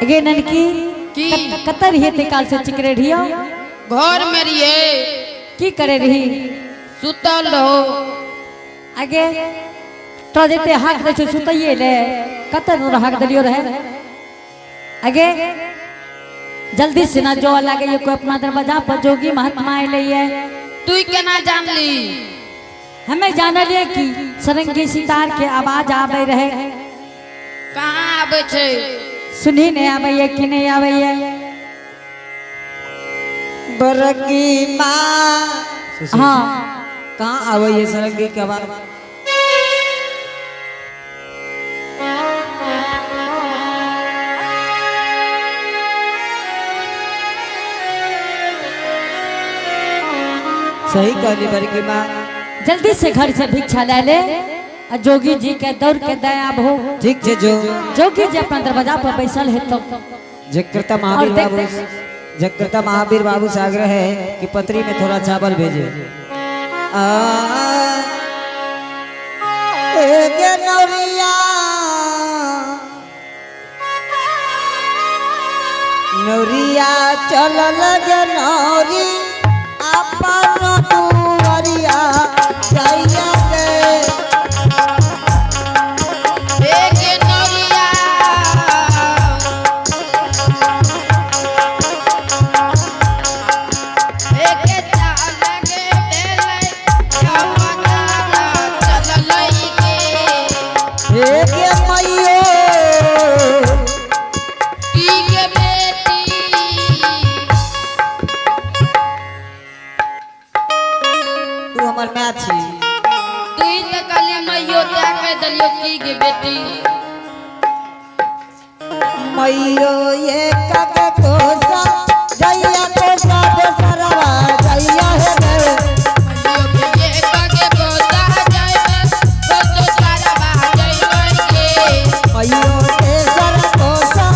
गे ननकी। की? कतऽ रहिए ते काल से चिकरे रहियो? घर में रहिए। की करे रही? सुतल रहो। आगे तो जेते हाक दै छै सुतैये ले, कतऽ तोरा हाक देलियो रहे? आगे जल्दी से ना जो लागे ये कोई अपना दरवाजा पर जोगी महात्मा अइले ये। तू केना जानली? हमें जानलिए कि सरंगी सितार के आवाज आवे रहे। कहाँ आबै छै? सुनी नहीं आवे ये कि नहीं आवे ये? बरकी माँ। हाँ। कहाँ आवे ये सरंगी के आवाज? सही कहली बरकी माँ। जल्दी से घर से भिक्षा ले ले आ जोगी जी के दौड़ के दया भो। ठीक है जो। जोगी जी अपना दरवाजा पर बैसल है तो। जगकर्ता महावीर और देख- बाबू, जगकर्ता महावीर बाबू से आग्रह है कि पत्री में थोड़ा चावल भेजे। आ, एक नौरिया नौरिया चल लगे नौरी अपन दुआरिया जाइया के। एक नौरिया। एक चाल गे बेलै चमकार चललै के। एक मैयो। की गे बेटी? तू हमर माय छी। तू ही तऽ कहली मैयो, तैं कहि देलियौ की गे बेटी। मैयो ये कक कोसा जैया कोसा दोसरवा जैया हे रे। मैयो के कगे गोसा जइबै दोसरवा जइबै के। मैयो तेसर कोसा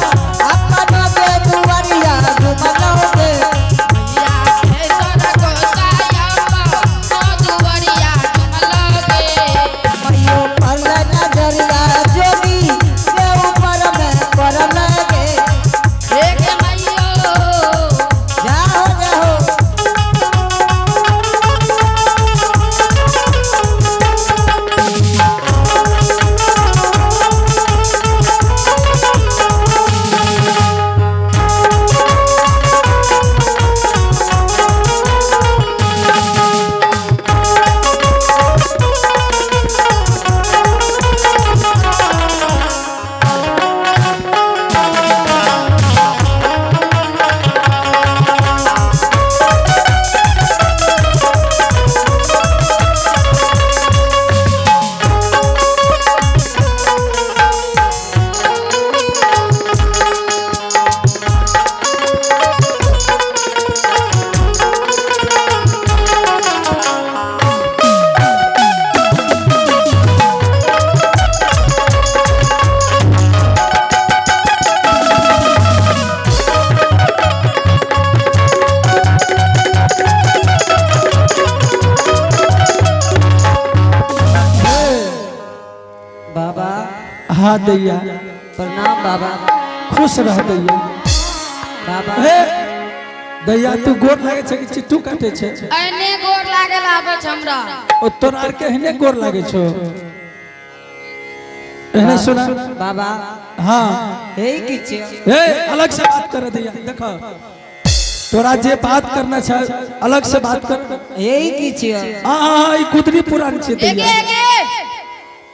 अपन के दुआरिया घुमलौ गे। मैया तेसर गोसा अपन दुआरिया घुमलौ गे। मैयो पर नजरिया जोगी के ऊपर में पड़ल गे। हे गे मैयो। जाहो जाहो। बाबा। हाँ दैया। प्रणाम बाबा। खुश रह दैया। बाबा। हे दैया, तू गोर लागे छै कि चिट्टू काटे छै? एने गोर लागल आबै छै हमरा। ओ तोरा आर के एहने गोर लागे छौ, एहने सुना। बाबा। हाँ। हे की छियै? हे, अलग से बात कर दैया। देखो, तोरा जे बात करना छै अलग से बात कर। हे की छियै? हाँ हाँ हाँ ई कुदरी पुरान छै। एगे। दैया। एगे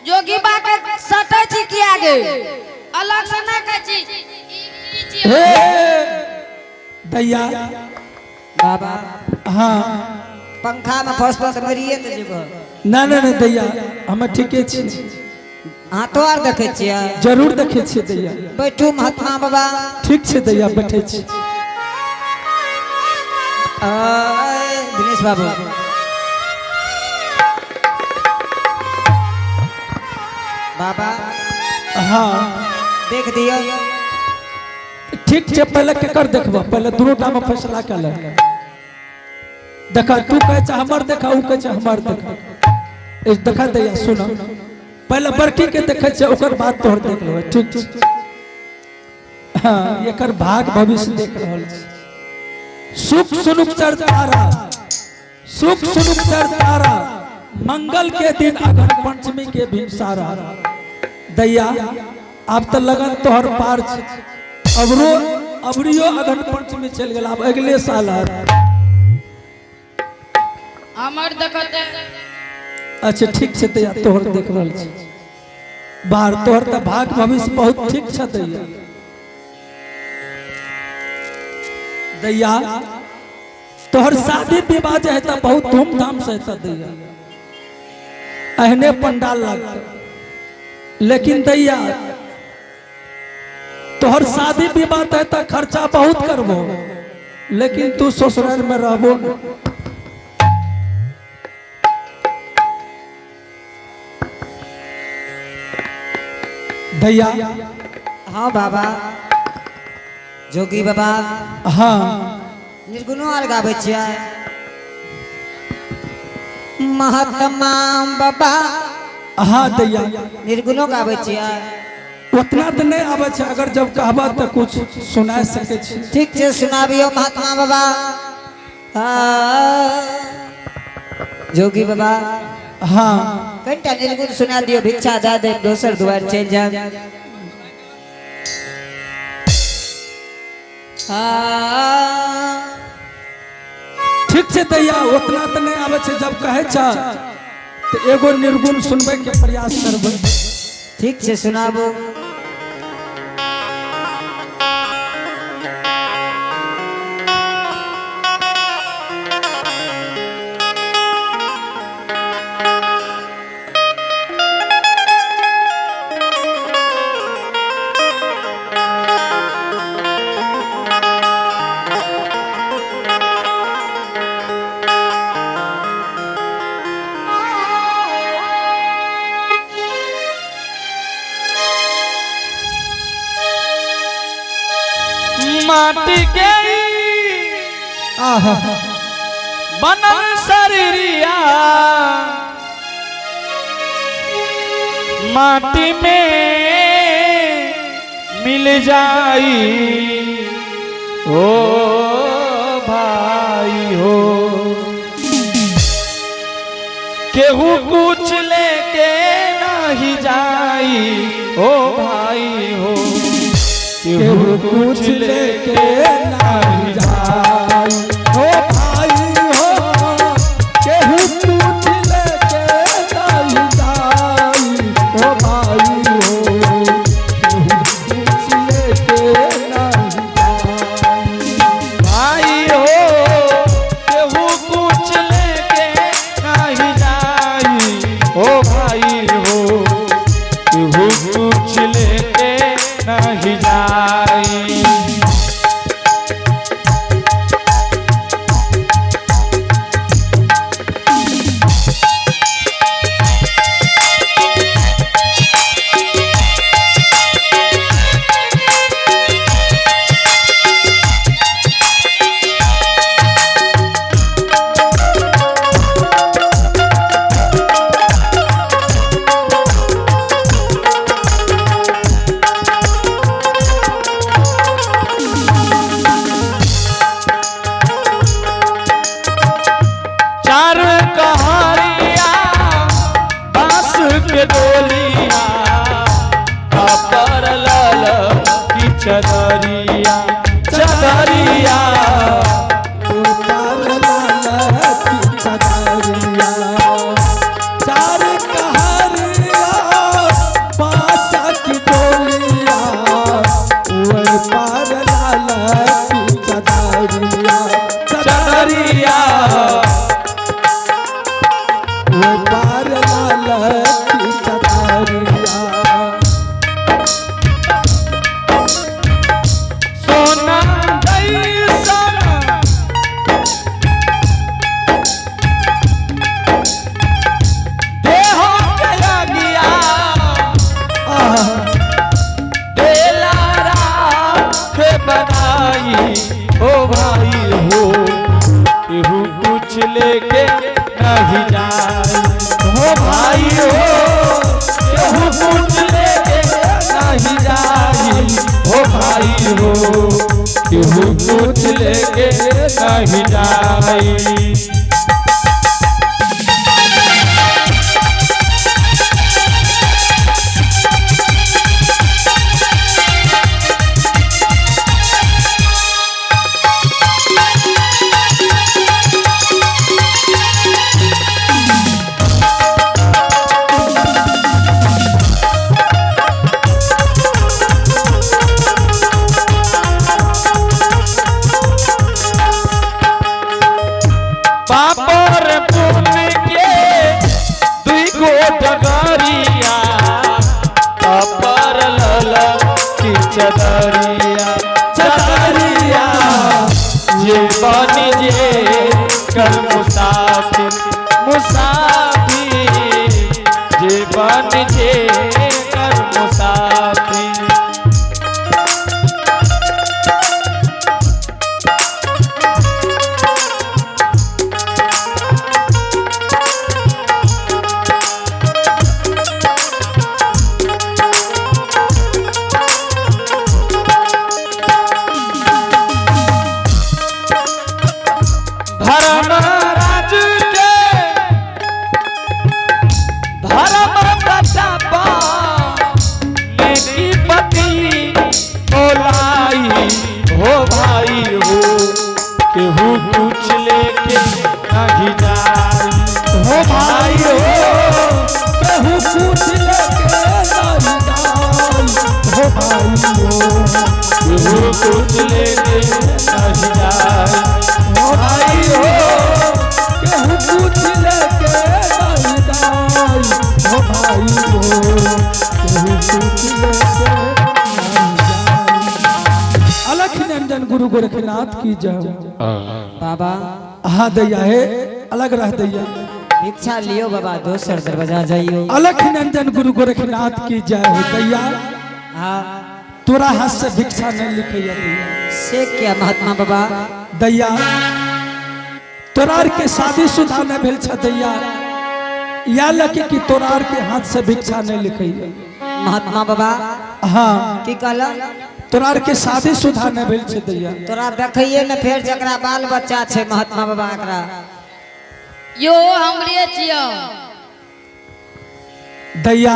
जोगी बा के सटै छी की आगे अलग से ना कहै छी ई छी। हे दैया। बाबा। हाँ। पंखा में फसतो तऽ मरिए ने जेबो। ना ना ना दैया, हम ठीके छी। हाथो आर देखै छियै? जरूर देखै छियै दैया। बैठू महात्मा बाबा। ठीक छै दैया, बैठे छी। आय, दिनेश बाबू। बाबा। हाँ। देख दियौ। ठीक छै, पहले केकर देखबो? पहले दुनू टा में फैसला कर ले। देखा, तू कहै छै हमर देखा, ऊ कहै छै हमर देखा। ए देखा दैया, सुन, पहले बड़की के देखै छै, ओकर बाद तोहर देख लेबै। ठीक छै? हाँ, एकर भाग भविष्य देख रहल छी। सुख सुनुक चर तारा, सुख सुनुक चर तारा, मंगल के दिन अगहन पंचमी के भिनसारा। दैया आब तो लगन तोहर पार छै, अबरो अबरियो अगहन पंचमी चलि गेल, आब अगले साल आब। हमर देखते। अच्छा ठीक छै दैया, तोहर देख रहल छी बाहर, तोहर तऽ भाग भविष्य बहुत ठीक छै दैया। दैया तोहर शादी विवाह जे हेतै बहुत धूमधाम से हेतै दैया, एहने पंडाल लगतै। लेकिन दैया तोहर शादी विवाह तऽ हेतै खर्चा बहुत करबो, लेकिन तू ससुराल में रहबो न। दैया। हाँ बाबा जोगी बाबा। हाँ। निर्गुणो आर गाबै छियै। महात्मा बाबा। हाँ दैया। निर्गुणो गाबै छियै। उतना तो नहीं आबै छै, अगर जब कहबा तो कुछ सुना सकै छी। ठीक छै, सुनाबियो महात्मा बाबा। हाँ जोगी बाबा। हाँ। कनिटा निर्गुण सुना दियो, भिक्षा दे दे, दोसर दुआर चलि जायब। हाँ। ठीक छै दैया, उतना तो नहीं आबै छै, जब कहै छ तो एगो निर्गुण सुनबै के प्रयास करबै। ठीक छै, सुनाबू। माटी के आहा बनल शरीरिया, माटी में मिल जाई ओ भाई हो, केहू कुछ लेके नहीं जाई ओ भाई हो, केहू कुछ लेके नहीं जाई ओ भाई हो, केहू कुछ लेके नहीं जाई ओ भाई हो, केहू कुछ लेके नहीं जाई भाई हो, केहू कुछ लेके नहीं जाई ओ भाई हो, केहू कुछ लेके नहीं जाई। चार कहारिया बांस के डोलिया, कापर लाल की चदरिया, चदरिया उतार लाल की चदरिया, चार कहारिया बांस की डोलिया, ओए पार लाल की चदरिया, चदरिया ओए पार लाल की चदरिया। सोना जैसन देह के लगिया, देला राख बनाई ओ भाई हो, केहू कुछ लेके नहीं जाई ओ भाई हो, केहू कुछ लेके नहीं जाई ओ भाई हो। लेके नहीं जाई। पापर पुण्य के दुई गो डगरिया, अपर लल की चदरिया चदरिया, जे बनी जे कर मुसाफिर मुसाफिर, जे बनी जे कर मुसाफिर। धर्मराज के धर्म प्रताप नेकी पति ओलाई हो भाई हो, केहू कुछ लेके नहीं जाई हो भाई हो, केहू कुछ लेके नहीं जाई। हो भाई हो, केहू कुछ लेके नहीं जाई हो भाई हो, केहू कुछ लेके नहीं जाई। हो भाई हो, केहू कुछ लेके नहीं जाई। अलख निरंजन गुरु गोरखनाथ की जय हो। बाबा हाँ दैया हे, अलग रह दैया। भिक्षा लियो बाबा, दोसर दरवाजा जाइयो। अलख निरंजन गुरु गोरखनाथ की जय हो। दैया हाँ तोरा हाथ से भिक्षा नहीं लिखैया दैया। से क्या महात्मा बाबा? दैया तोरार के शादी शुदा नहीं भेल छ दैया, या लके कि तोरार के हाथ से भिक्षा नहीं लिखैया। महात्मा बाबा हाँ की कहला? तोरार के शादी शुदा नहीं भेल छ दैया। तोरा देखिए ने फेर जकरा बाल बच्चा छे महात्मा बाबा एकरा। यो हमरे छियो। दैया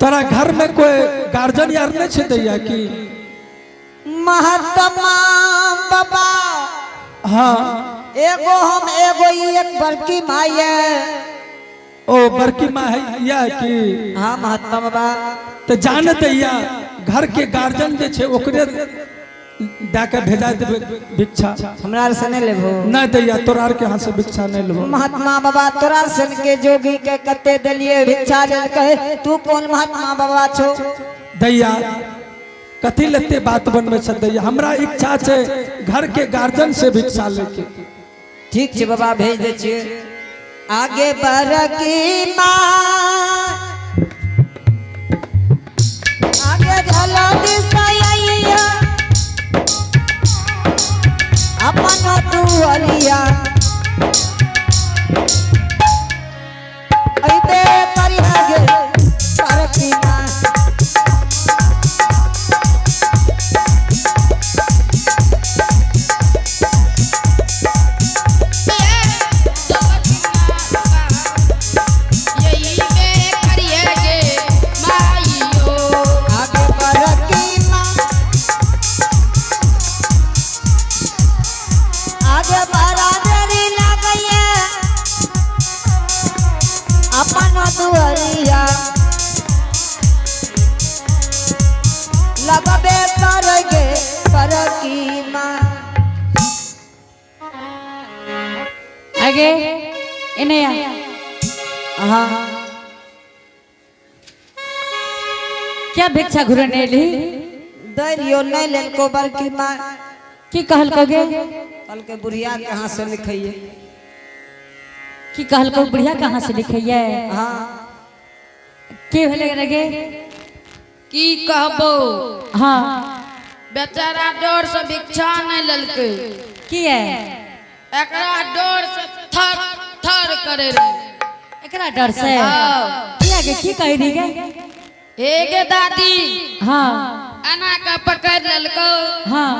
तोरा घर में कोई गार्जियन यार नहीं छे दैया की? महात्मा बाबा हाँ एगो हम एगो ई एक बड़की माई है। ओ बड़की माँ है या की? हाँ महात्मा बाबा। तो जान दैया घर के गार्जियन जे छे ओकरे दे के भेजा देबे भिक्षा। हमरा से नहीं लेबो? नहीं दैया तोरा आर के हाथ से भिक्षा नहीं लेबो। महात्मा बाबा तोरा सन के जोगी के कते देलिए भिक्षा लेल कहे, तू कौन महात्मा बाबा छो? दैया कथी लेते बात बनबै छ दैया, हमरा इच्छा छे घर के गार्जियन से भिक्षा लेके। ठीक छे बाबा भेज दे छिए। आगे बरकी माँ आगे झला दिसैया अपन दुअलिया अइबे करिहा गे बरकी माँ। यही बे करिए गे माइयो। आगे बरकी माँ आगे बड़ा देरी लगैया अपन दुअरिया लगबे करगे बरकी माँ। आगे एने आ। हाँ क्या भिक्षा घुरने एली? दैरियो नहीं लेलको बरकी माँ। की कहलको गे? कल के बुढ़िया कहाँ से लिखैये? की कहलको बुढ़िया कहाँ से लिखैये? हाँ की भेलै रे गे? की कहबो हाँ बेचारा डर से भिक्षा नहीं लेलकै। की है? एकरा डर से थर थर करे रहे। एकरा डर से? हाँ। की आगे की कहि दी गे? हे गे दादी हाँ एना के पकड़ लेलको। हाँ